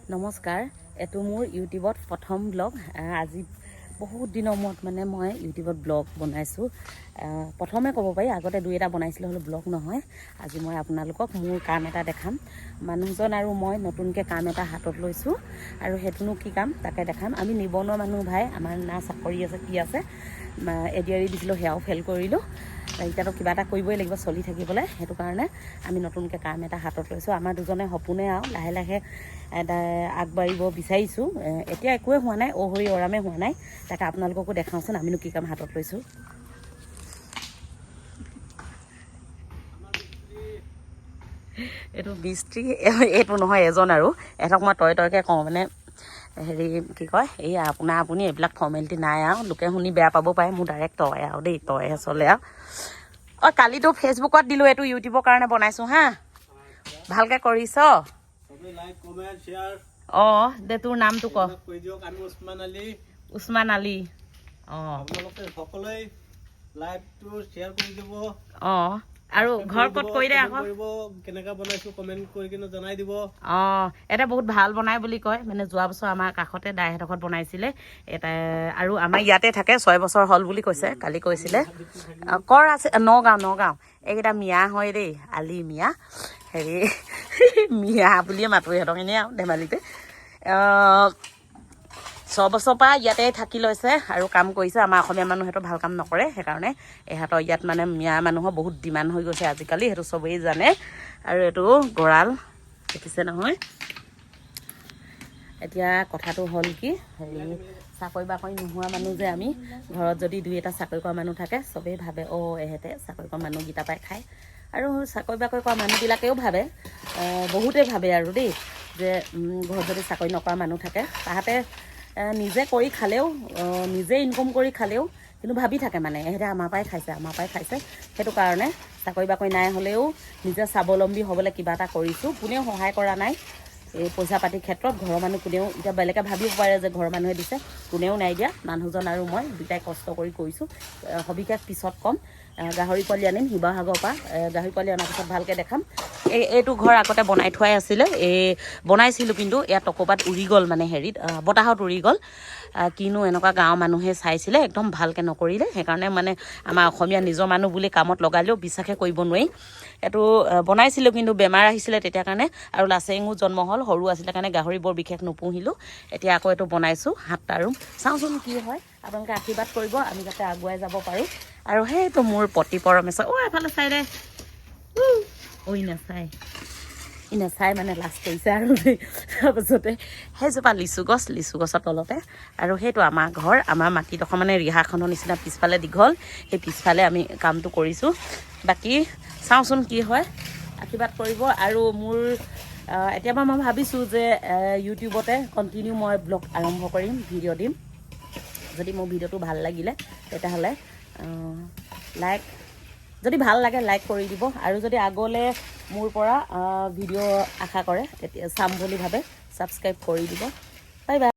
নমস্কাৰ, এইটো মোৰ ইউটিউবত প্ৰথম ব্লগ। আজি বহুত দিনৰ মূৰত মানে মই ইউটিউবত ব্লগ বনাইছোঁ। প্ৰথমে ক'ব পাৰি, আগতে দুই এটা বনাইছিলোঁ, হ'লেও ব্লগ নহয়। আজি মই আপোনালোকক মোৰ কাম এটা দেখাম। মানুহজন আৰু মই নতুনকৈ কাম এটা হাতত লৈছোঁ আৰু সেইটোনো কি কাম তাকে দেখাম। আমি নিবনুৱা মানুহ ভাই, আমাৰ না চাকৰি আছে কি আছে। এডিআৰি দিছিলোঁ, সেয়াও ফেইল কৰিলোঁ। এতিয়াতো কিবা এটা কৰিবই লাগিব চলি থাকিবলৈ। সেইটো কাৰণে আমি নতুনকৈ কাম এটা হাতত লৈছোঁ। আমাৰ দুজনে সপোনে আৰু লাহে লাহে এটা আগবাঢ়িব বিচাৰিছোঁ। এতিয়া একোৱে হোৱা নাই, অহৰি অৰামে হোৱা নাই। তাকে আপোনালোককো দেখাওঁচোন আমিনো কি কাম হাতত লৈছোঁ। এইটো মিস্ত্ৰী, এইটো নহয় এজন আৰু এহঁতক মই তই তইকে কওঁ। মানে হেৰি কি কয়, এই আপোনাৰ আপুনি এইবিলাক ফৰ্মেলিটি নাই আৰু লোকে শুনি বেয়া পাব পাৰে। মোৰ ডাইৰেক্ট তই আৰু দেই, তইহে চলে আৰু। অঁ, কালিতো ফেচবুকত দিলোঁ, এইটো ইউটিউবৰ কাৰণে বনাইছোঁ। হা, ভালকৈ কৰিছ। সবে লাইক, কমেন্ট, শ্বেয়াৰ। অঁ, দে, তোৰ নামটো ক। এইবিলাক কৰি দিয়ক। আমি উছমান আলী। উছমান আলী, অঁ। আপোনালোকে সকলোৱে লাইকটো শ্বেয়াৰ কৰি দিব। অঁ, আৰু ঘৰ ক'ত কৰি দে আকৌ। কৰিব, কেনেকা বনাইছো কমেন্ট কৰি কিনে জনাই দিব। অঁ, এটা বহুত ভাল বনাই বুলি কয়। মানে যোৱা বছৰ আমাৰ কাষতে দাইহঁতৰ ঘৰত বনাইছিলে এটা আৰু আমাৰ ইয়াতে থাকে, 6 বছৰ হ'ল বুলি কৈছে, কালি কৈছিলে। কৰ আছে নগাঁও, নগাঁও। এইকেইটা মিয়া হয় দেই, আলি মিয়া, হেৰি মিয়া বুলিয়ে মাতো ইহঁতক এনেই আৰু ধেমালিতে। 6 বছৰৰ পৰা ইয়াতে থাকি লৈছে আৰু কাম কৰিছে। আমাৰ অসমীয়া মানুহেতো ভাল কাম নকৰে, সেইকাৰণে ইহঁতৰ ইয়াত মানে মিয়া মানুহৰ বহুত ডিমাণ্ড হৈ গৈছে আজিকালি, সেইটো চবেই জানে। আৰু এইটো গঁৰাল দেখিছে নহয়। এতিয়া কথাটো হ'ল কি, হেৰি চাকৰি বাকৰি নোহোৱা মানুহ যে আমি, ঘৰত যদি দুই এটা চাকৰি কৰা মানুহ থাকে, চবেই ভাবে, অ' এহেঁতে চাকৰি কৰা মানুহকেইটা পাই খায়। আৰু চাকৰি বাকৰি কৰা মানুহবিলাকেও ভাবে, বহুতে ভাবে আৰু দেই, যে ঘৰত যদি চাকৰি নকৰা মানুহ থাকে, তাহাঁতে নিজে কৰি খালেও, নিজে ইনকম কৰি খালেও কিন্তু ভাবি থাকে মানে এহেঁতে আমাৰ পৰাই খাইছে, আমাৰ পৰাই খাইছে। সেইটো কাৰণে চাকৰি বাকৰি নাই হ'লেও নিজে স্বাৱলম্বী হ'বলৈ কিবা এটা কৰিছোঁ। কোনেও সহায় কৰা নাই এই পইচা পাতিৰ ক্ষেত্ৰত, ঘৰৰ মানুহ কোনেও। এতিয়া বেলেগে ভাবিব পাৰে যে ঘৰৰ মানুহে দিছে, কোনেও নাই দিয়া। মানুহজন আৰু মই দুটাই কষ্ট কৰি কৰিছোঁ। সবিশেষ পিছত ক'ম। গাহৰি পোৱালি আনিম শিৱসাগৰৰ পৰা। গাহৰি পোৱালি অনাৰ পিছত ভালকৈ দেখাম। এইটো ঘৰ আগতে বনাই থোৱাই আছিলে। এই বনাইছিলোঁ, কিন্তু ইয়াত টকৌপাত উৰি গ'ল, মানে হেৰিত বতাহত উৰি গ'ল। কিনো এনেকুৱা গাঁৱৰ মানুহে চাইছিলে, একদম ভালকৈ নকৰিলে। সেইকাৰণে মানে আমাৰ অসমীয়া নিজৰ মানুহ বুলি কামত লগালেও বিশ্বাসে কৰিব নোৱাৰি। এইটো বনাইছিলোঁ, কিন্তু বেমাৰ আহিছিলে তেতিয়া কাৰণে আৰু লাচেঙো জন্ম হ'ল, সৰু আছিলে কাৰণে গাহৰি বৰ বিশেষ নুপুহিলোঁ। এতিয়া আকৌ এইটো বনাইছোঁ, সাতটা ৰুম। চাওঁচোন কি হয়। আপোনালোকে আশীৰ্বাদ কৰিব, আমি যাতে আগুৱাই যাব পাৰোঁ। আৰু সেইটো মোৰ পতি পৰমেশ্বৰ। অ', এফালে চাই দে। ঐ, নাচাই, ই নাচাই, মানে লাজ কৰিছে আৰু। তাৰপাছতে সেইজোপা লিচু গছ, লিচু গছৰ তলতে আৰু সেইটো আমাৰ ঘৰ। আমাৰ মাটিডোখৰ মানে ৰিহাখনৰ নিচিনা পিছফালে দীঘল, সেই পিছফালে আমি কামটো কৰিছোঁ। বাকী চাওঁচোন কি হয়, আশীৰ্বাদ কৰিব। আৰু মোৰ এতিয়াৰ পৰা মই ভাবিছোঁ যে ইউটিউবতে কণ্টিনিউ মই ব্লগ আৰম্ভ কৰিম, ভিডিঅ' দিম। যদি মোৰ ভিডিঅ'টো ভাল লাগিলে তেতিয়াহ'লে লাইক, যদি ভাল লাগে লাইক কৰি দিব আৰু যদি আগলৈ মোৰ পৰা ভিডিঅ' আশা কৰে, তেতিয়া চাম বুলি ভাবে, ছাবস্ক্ৰাইব কৰি দিব। Bye bye.